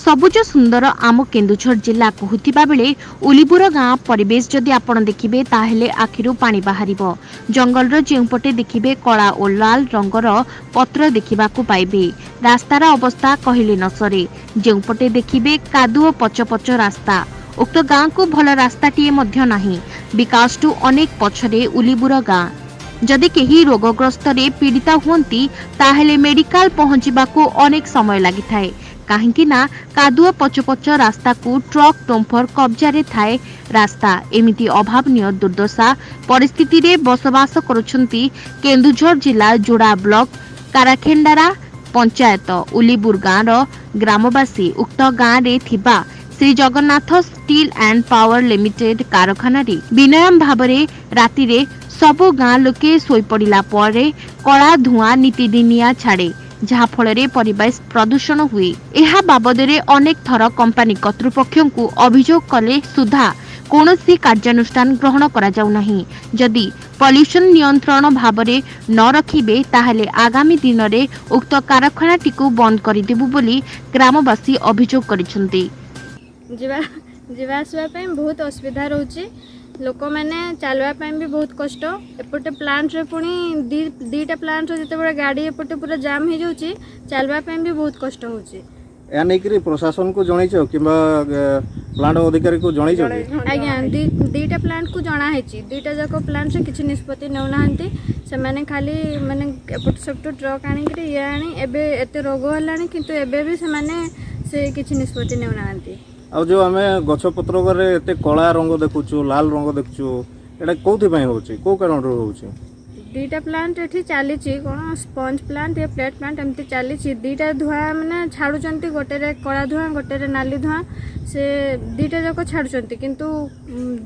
ସବୁଜ ସୁନ୍ଦର ଆମ କେନ୍ଦୁଝର ଜିଲ୍ଲା କହୁଥିବା ବେଳେ ଉଲିବୁର ଗାଁ ପରିବେଶ ଯଦି ଆପଣ ଦେଖିବେ, ତାହେଲେ ଆଖିରୁ ପାଣି ବାହାରିବ। ଜଙ୍ଗଲର ଯେଉଁପଟେ ଦେଖିବେ କଳା ଓ ଲାଲ ରଙ୍ଗର ପତ୍ର ଦେଖିବାକୁ ପାଇବେ। ରାସ୍ତାର ଅବସ୍ଥା କହିଲେ ନ ସରେ। ଯେଉଁପଟେ ଦେଖିବେ କାଦୁଅ ପଚପଚ ରାସ୍ତା। ଉକ୍ତ ଗାଁକୁ ଭଲ ରାସ୍ତାଟିଏ ମଧ୍ୟ ନାହିଁ। ବିକାଶଠୁ ଅନେକ ପଛରେ ଉଲିବୁର ଗାଁ। ଯଦି କେହି ରୋଗଗ୍ରସ୍ତରେ ପୀଡ଼ିତ ହୁଅନ୍ତି, ତାହେଲେ ମେଡିକାଲ ପହଞ୍ଚିବାକୁ ଅନେକ ସମୟ ଲାଗିଥାଏ, କାହିଁକି ନା କାଦୁଅ ପଚପଚ ରାସ୍ତାକୁ ଟ୍ରକ୍ ଡମ୍ଫର କବ୍ଜାରେ ଥାଏ ରାସ୍ତା। ଏମିତି ଅଭାବନୀୟ ଦୁର୍ଦ୍ଦଶା ପରିସ୍ଥିତିରେ ବସବାସ କରୁଛନ୍ତି କେନ୍ଦୁଝର ଜିଲ୍ଲା ଯୋଡ଼ା ବ୍ଲକ କାରାଖେଣ୍ଡାରା ପଞ୍ଚାୟତ ଉଲିବୁର ଗାଁର ଗ୍ରାମବାସୀ। ଉକ୍ତ ଗାଁରେ ଥିବା Shri Jagannath steel and power limited କାରଖାନାରେ ବେନିୟମ ଭାବରେ ରାତିରେ ସବୁ ଗାଁ ଲୋକେ ଶୋଇପଡ଼ିଲା ପରେ କଳା ଧୂଆଁ ନିତିଦିନିଆ ଛାଡ଼େ, ଯାହାଫଳରେ ପରିବେଶ ପ୍ରଦୂଷଣ ହୁଏ। ଏହା ବାବଦରେ ଅନେକ ଥର କମ୍ପାନୀ କର୍ତ୍ତୃପକ୍ଷଙ୍କୁ ଅଭିଯୋଗ କଲେ ସୁଦ୍ଧା କୌଣସି କାର୍ଯ୍ୟାନୁଷ୍ଠାନ ଗ୍ରହଣ କରାଯାଉନାହିଁ। ଯଦି ପଲ୍ୟୁସନ ନିୟନ୍ତ୍ରଣ ଭାବରେ ନ ରଖିବେ, ତାହେଲେ ଆଗାମୀ ଦିନରେ ଉକ୍ତ କାରଖାନାଟିକୁ ବନ୍ଦ କରିଦେବୁ ବୋଲି ଗ୍ରାମବାସୀ ଅଭିଯୋଗ କରିଛନ୍ତି। ଯିବା ଆସିବା ପାଇଁ ବହୁତ ଅସୁବିଧା ରହୁଛି। ଲୋକମାନେ ଚାଲିବା ପାଇଁ ବି ବହୁତ କଷ୍ଟ। ଏପଟେ ପ୍ଲାଣ୍ଟରେ ପୁଣି ଦୁଇଟା ପ୍ଲାଣ୍ଟରେ ଯେତେବେଳେ ଗାଡ଼ି ଏପଟେ ପୁରା ଜାମ୍ ହେଇଯାଉଛି, ଚାଲିବା ପାଇଁ ବି ବହୁତ କଷ୍ଟ ହେଉଛି। ଏହା ନେଇକରି ପ୍ରଶାସନକୁ ଜଣେଇଛ କିମ୍ବା ପ୍ଲାଣ୍ଟ ଅଧିକାରୀକୁ ଜଣେଇଛ କି? ଆଜ୍ଞା, ଦୁଇଟା ପ୍ଲାଣ୍ଟକୁ ଜଣା ହେଇଛି। ଦୁଇଟା ଯାକ ପ୍ଲାଣ୍ଟରେ କିଛି ନିଷ୍ପତ୍ତି ନେଉନାହାନ୍ତି। ସେମାନେ ଖାଲି ମାନେ ଏପଟୁ ସେପଟୁ ଟ୍ରକ୍ ଆଣିକିରି ଇଏ ଆଣି, ଏବେ ଏତେ ରୋଗ ହେଲାଣି, କିନ୍ତୁ ଏବେ ବି ସେମାନେ ସେ କିଛି ନିଷ୍ପତ୍ତି ନେଉନାହାନ୍ତି। ଆଉ ଯୋଉ ଆମେ ଗଛ ପତ୍ରରେ ଏତେ କଳା ରଙ୍ଗ ଦେଖୁଛୁ, ଲାଲ ରଙ୍ଗ ଦେଖୁଛୁ, ଏଇଟା କୋଉଥିପାଇଁ ହଉଛି? କୋଉ କାରଣରୁ ହଉଛି? ଦୁଇଟା ପ୍ଲାଣ୍ଟ ଏଠି ଚାଲିଛି, କ'ଣ ସ୍ପଞ୍ଜ ପ୍ଲାଣ୍ଟ, ଏ ପ୍ଲେଟ୍ ପ୍ଲାଣ୍ଟ ଏମିତି ଚାଲିଛି। ଦୁଇଟା ଧୂଆଁ ମାନେ ଛାଡ଼ୁଛନ୍ତି, ଗୋଟେରେ କଳା ଧୂଆଁ, ଗୋଟେରେ ନାଲି ଧୂଆଁ। ସେ ଦୁଇଟା ଯାକ ଛାଡ଼ୁଛନ୍ତି, କିନ୍ତୁ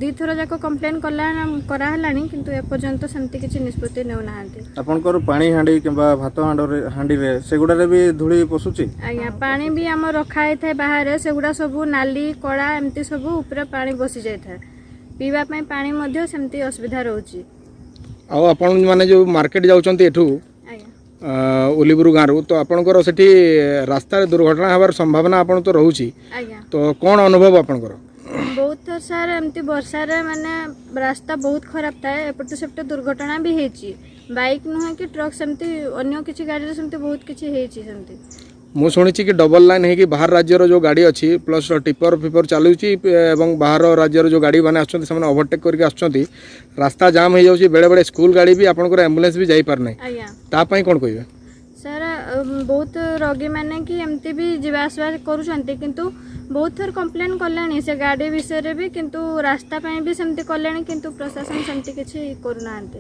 ଦୁଇଥର ଯାକ କମ୍ପ୍ଲେନ୍ କଲା କରାହେଲାଣି, କିନ୍ତୁ ଏପର୍ଯ୍ୟନ୍ତ ସେମିତି କିଛି ନିଷ୍ପତ୍ତି ନେଉନାହାନ୍ତି। ଆପଣଙ୍କର ପାଣି ହାଣ୍ଡି କିମ୍ବା ଭାତ ହାଣ୍ଡରେ ହାଣ୍ଡିରେ ସେଗୁଡ଼ାରେ ବି ଧୂଳି ପଶୁଛି? ଆଜ୍ଞା, ପାଣି ବି ଆମର ରଖା ହେଇଥାଏ ବାହାରେ। ସେଗୁଡ଼ା ସବୁ ନାଲି କଳା ଏମିତି ସବୁ ଉପରେ ପାଣି ବସି ଯାଇଥାଏ। ପିଇବା ପାଇଁ ପାଣି ମଧ୍ୟ ସେମିତି ଅସୁବିଧା ରହୁଛି। ଆଉ ଆପଣ ମାନେ ଯେଉଁ ମାର୍କେଟ ଯାଉଛନ୍ତି ଏଠୁ ଉଲିବୁରୁ ଗାଁରୁ, ତ ଆପଣଙ୍କର ସେଠି ରାସ୍ତାରେ ଦୁର୍ଘଟଣା ହେବାର ସମ୍ଭାବନା ଆପଣ ତ ରହୁଛି? ଆଜ୍ଞା। ତ କ'ଣ ଅନୁଭବ ଆପଣଙ୍କର? ବହୁତ ଥର ସାର୍, ଏମିତି ବର୍ଷାରେ ମାନେ ରାସ୍ତା ବହୁତ ଖରାପ ଥାଏ। ଏପଟେ ସେପଟେ ଦୁର୍ଘଟଣା ବି ହେଇଛି। ବାଇକ୍ ନୁହେଁ କି ଟ୍ରକ୍, ସେମିତି ଅନ୍ୟ କିଛି ଗାଡ଼ିରେ ସେମିତି ବହୁତ କିଛି ହେଇଛି ସେମିତି। ମୁଁ ଶୁଣିଛି କି ଡବଲ ଲାଇନ୍ ହେଇକି ବାହାର ରାଜ୍ୟର ଯେଉଁ ଗାଡ଼ି ଅଛି, ପ୍ଲସ୍ ଟିପର ଫିପର ଚାଲୁଛି ଏବଂ ବାହାର ରାଜ୍ୟର ଯେଉଁ ଗାଡ଼ି ମାନେ ଆସୁଛନ୍ତି, ସେମାନେ ଓଭରଟେକ୍ କରିକି ଆସୁଛନ୍ତି। ରାସ୍ତା ଜାମ୍ ହେଇଯାଉଛି। ବେଳେବେଳେ ସ୍କୁଲ ଗାଡ଼ି ବି, ଆପଣଙ୍କର ଆମ୍ବୁଲାନ୍ସ ବି ଯାଇପାରୁନାହିଁ। ତା ପାଇଁ କ'ଣ କହିବେ? ସାର୍, ବହୁତ ରୋଗୀମାନେ କି ଏମିତି ବି ଯିବା ଆସିବା କରୁଛନ୍ତି, କିନ୍ତୁ ବହୁତ ଥର କମ୍ପ୍ଲେନ୍ କଲେଣି ସେ ଗାଡ଼ି ବିଷୟରେ ବି, କିନ୍ତୁ ରାସ୍ତା ପାଇଁ ବି ସେମିତି କଲେଣି, କିନ୍ତୁ ପ୍ରଶାସନ ସେମିତି କିଛି କରୁନାହାନ୍ତି।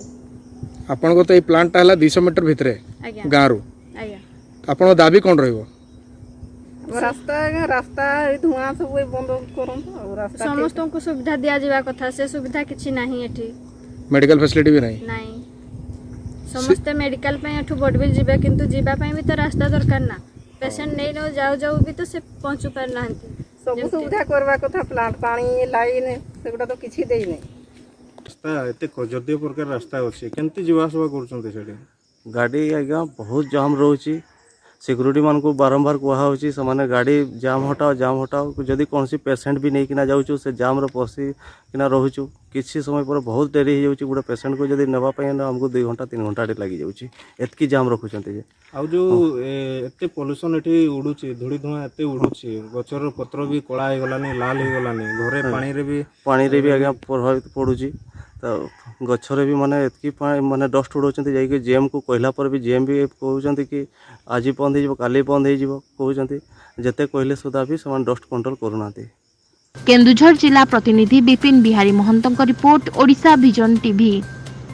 ଆପଣଙ୍କର ତ ଏଇ ପ୍ଲାଣ୍ଟଟା ହେଲା 200 ମିଟର ଭିତରେ ଗାଁରୁ। ଆଜ୍ଞା। ଆପଣଙ୍କ ଦାବି କ'ଣ ରହିବ? ରାସ୍ତା ଆଜ୍ଞା, ରାସ୍ତା ଏଇ ଧୂଆଁ ସବୁ ଏଇ ବନ୍ଦ କରନ୍ତୁ ଆଉ ରାସ୍ତା ଠିକ- ସମସ୍ତଙ୍କୁ ସୁବିଧା ଦିଆଯିବା କଥା, ସେ ସୁବିଧା କିଛି ନାହିଁ ଏଠି। ମେଡ଼ିକାଲ ଫ୍ୟାସିଲିଟି ବି ନାହିଁ? ନାଇଁ। ସମସ୍ତେ ମେଡିକାଲ ପାଇଁ ଏଠୁ ବଡ଼ବିଲ ଯିବେ, କିନ୍ତୁ ଯିବା ପାଇଁ ବି ତ ରାସ୍ତା ଦରକାର ନା। ପେସେଣ୍ଟ ନେଇ ନେଉ ଯାଉ ଯାଉ ବି ତ ସେ ପହଞ୍ଚୁ ପାରୁନାହାନ୍ତି। ସବୁ ସୁବିଧା କରିବା କଥା ପ୍ଲାଣ୍ଟ, ପାଣି ଲାଇନ, ସେଗୁଡ଼ା ତ କିଛି ଦେଇନି। ରାସ୍ତା ଏତେ କଦର୍ଯ୍ୟ ପ୍ରକାର ରାସ୍ତା ଅଛି, କେମିତି ଯିବା ଆସିବା କରୁଛନ୍ତି ସେଠି? ଗାଡ଼ି ଆଜ୍ଞା ବହୁତ ଜାମ୍ ରହୁଛି। ସିକ୍ୟୁରିଟି ମାନଙ୍କୁ ବାରମ୍ବାର କୁହାହେଉଛି, ସେମାନେ ଗାଡ଼ି ଜାମ୍ ହଟାଅ, ଜାମ୍ ହଟାଅ। ଯଦି କୌଣସି ପେସେଣ୍ଟ ବି ନେଇକିନା ଯାଉଛୁ, ସେ ଜାମ୍ରେ ପଶିକିନା ରହୁଛୁ। କିଛି ସମୟ ପରେ ବହୁତ ଡେରି ହେଇଯାଉଛି। ଗୋଟେ ପେସେଣ୍ଟକୁ ଯଦି ନେବା ପାଇଁ ହେଲେ ଆମକୁ 2 ଘଣ୍ଟା 3 ଘଣ୍ଟା ଏଠି ଲାଗିଯାଉଛି, ଏତିକି ଜାମ୍ ରଖୁଛନ୍ତି ଯେ। ଆଉ ଯୋଉ ଏତେ ପଲ୍ୟୁସନ ଏଠି ଉଡୁଛି, ଧୂଳି ଧୂଆଁ ଏତେ ଉଡୁଛି, ଗଛର ପତ୍ର ବି କଳା ହେଇଗଲାନି, ଲାଲ ହେଇଗଲାନି, ଘରେ ପାଣିରେ ବି ପାଣିରେ ବି ଆଜ୍ଞା ପ୍ରଭାବିତ ପଡ଼ୁଛି। ତ ଗଛରେ ବି ମାନେ ଏତିକି ପାଣି ମାନେ ଡଷ୍ଟ ଉଡ଼ାଉଛନ୍ତି। ଯାଇକି ଜିଏମ୍କୁ କହିଲା ପରେ ବି ଜିଏମ୍ ବି କହୁଛନ୍ତି କି ଆଜି ବନ୍ଦ ହେଇଯିବ, କାଲି ବନ୍ଦ ହେଇଯିବ କହୁଛନ୍ତି। ଯେତେ କହିଲେ ସୁଦ୍ଧା ବି ସେମାନେ ଡଷ୍ଟ କଣ୍ଟ୍ରୋଲ କରୁନାହାନ୍ତି। କେନ୍ଦୁଝର ଜିଲ୍ଲା ପ୍ରତିନିଧି ବିପିନ ବିହାରୀ ମହନ୍ତଙ୍କ ରିପୋର୍ଟ, ଓଡ଼ିଶା ଭିଜନ ଟିଭି।